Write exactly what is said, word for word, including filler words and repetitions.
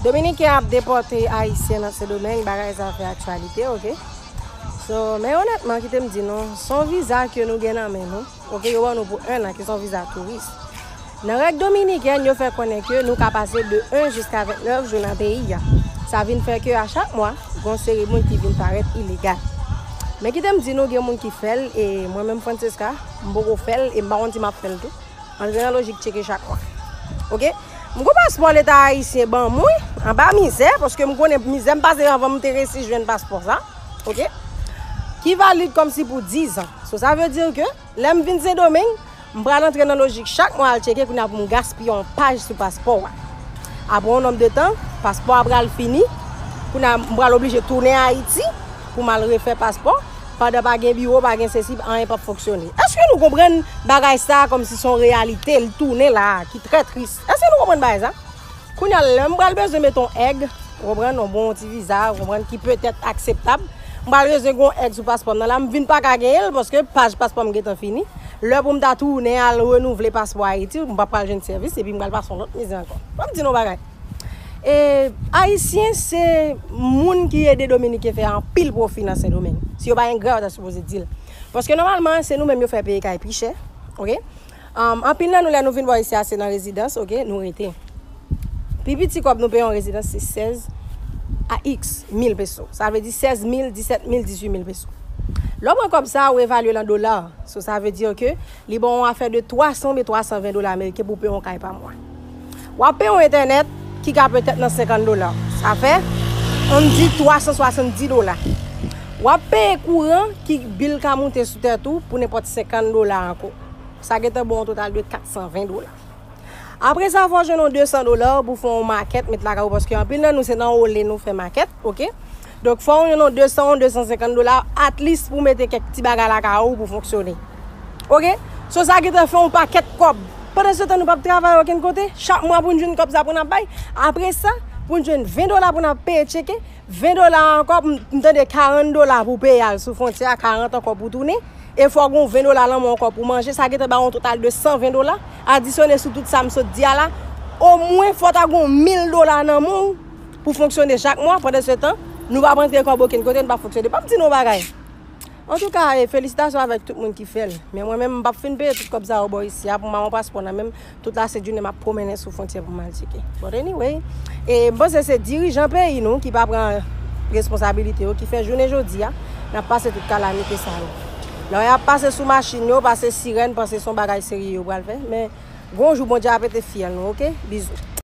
Dominiken ap depòte Ayisyen nan Sendomeng, bagay sa fè aktyalite, oke? So, men onètman, kite m di nou, se yon viza ke nou gen nan men nou, oke? Yo ban nou pou en an, ki se yon viza touris. Nan règ dominikèn, yo fè konnen ke nou ka pase de en jiska vennèf jou nan peyi a. Sa vin fè ke a chak mwa, gen yon seri moun ki vin parèt ilegal. Men kite m di nou, gen moun ki fè l, e mwen menm Francesca, m poko fè l, e m pa konn si m ap fè l tou. Antre nan lojik tcheke chak mwa. Oke? M gon paspò Leta ayisyen ban mwen, anba mizè, paske m konnen mizè m pase anvan m te resi jwenn paspò sa. Oke? Ki valid kòmsi pou diz an. So, sa vle di ke lè m vin Sendomeng, m pral antre nan lojik chak mwa al tcheke kounye a pou m gaspiye yon paj sou paspò a. Apre yon nonb de tan, paspò a pral fini, kounye a m pral oblije tounen Ayiti pou m al refè paspò, pandan pa gen biwo, pa gen sesi, anyen p ap fonksyone. Èske nou konprann bagay sa a kòmsi se yon reyalite, l tounen la a, ki trè tris? Èske nou konprann bagay sa? Kounye a, lè m pral bezwen mete yon èg, ou konprann, yon bon ti viza, ou konprann, ki petèt akseptab, m pral bezwen gen yon èg sou paspò m nan la, m vin pa ka genyen l, paske paj paspò m gentan fini. Lè pou m ta tounen al renouvle paspò Ayiti, m p ap pral jwenn sèvis, epi m pral pase yon lòt mizè ankò. Ban m di nou yon bagay. E, Ayisyen se moun ki ede Dominiken fè anpil pwofi nan Sendomeng. Si yo pa engra, yo ta sipoze di l. Paske nòmalman, se nou menm yo fè peyi kay pi chè. Oke? Um, anpil nan nou, lè nou vin bò isi a, se nan rezidans, oke, nou rete. Pi piti kòb nou peye yon rezidans, se sèz a x mil peso. Sa vle di sèz mil, disèt mil, dizuit mil peso. Lè w pran kòb sa, ou evalye l an dola. So, sa vle di ke li ba w yon afè de twa san oubyen twa san ven dola ameriken pou w peye yon kay pa mwa. W ap peye yon entènèt ki ka petèt nan senkant dola. Sa fè, ann di twa san swasanndis dola. W ap peye kouran ki bil ka moute sou tèt ou pou nenpòt senkant dola ankò. Sa gentan ba w yon total de kat san ven dola. Apre sa, fò w jwenn yon de san dola pou fè yon makèt, met lakay ou, paske anpil nan nou se nan ole nou fè makèt, oke? Donk, fò w jwenn yon de san, yon de san senkant dola, at least pou mete kèk ti bagay lakay ou pou fonksyone. Oke? So, sa gentan fè yon pakèt kòb. Pandansetan, nou p ap travay okenn kote. Chak mwa pou n jwenn kòb sa pou n ap bay. Apre sa, pou n jwenn ven dola pou n ap peye tcheke. Ven dola ankò, m, m tande karant dola pou peye al sou fwontyè a, karant ankò pou tounen. E fò w gen ven dola nan men w ankò pou manje. Sa gentan ba w yon total de san ven dola. Adisyone sou tout sa m sot di a la. Omwen, fò w ta gen yon mil dola nan men w pou fonksyone chak mwa. Pandansetan, nou p ap antre kòb okenn kote, nou p ap fonksyone. Ban m di nou yon bagay. Antouka, e, felisitasyon avèk tout moun ki fè l. Men mwen menm, m p ap fin peye tout kòb sa yo bò isi a pou m ba yon paspò nan men m. Tout lase jounen m ap pwomennen sou fwontyè pou m al tcheke. But anyway, e, m panse se dirijan peyi nou ki pa pran responsabilite yo, ki fè jounen jodi a, n ap pase tout kalamite sa yo. Lè y ap pase sou machin yo, pase sirèn, panse se yon bagay serye yo pral fè. Men, gon jou Bondye ap pete fyèl nou, oke? Bizou.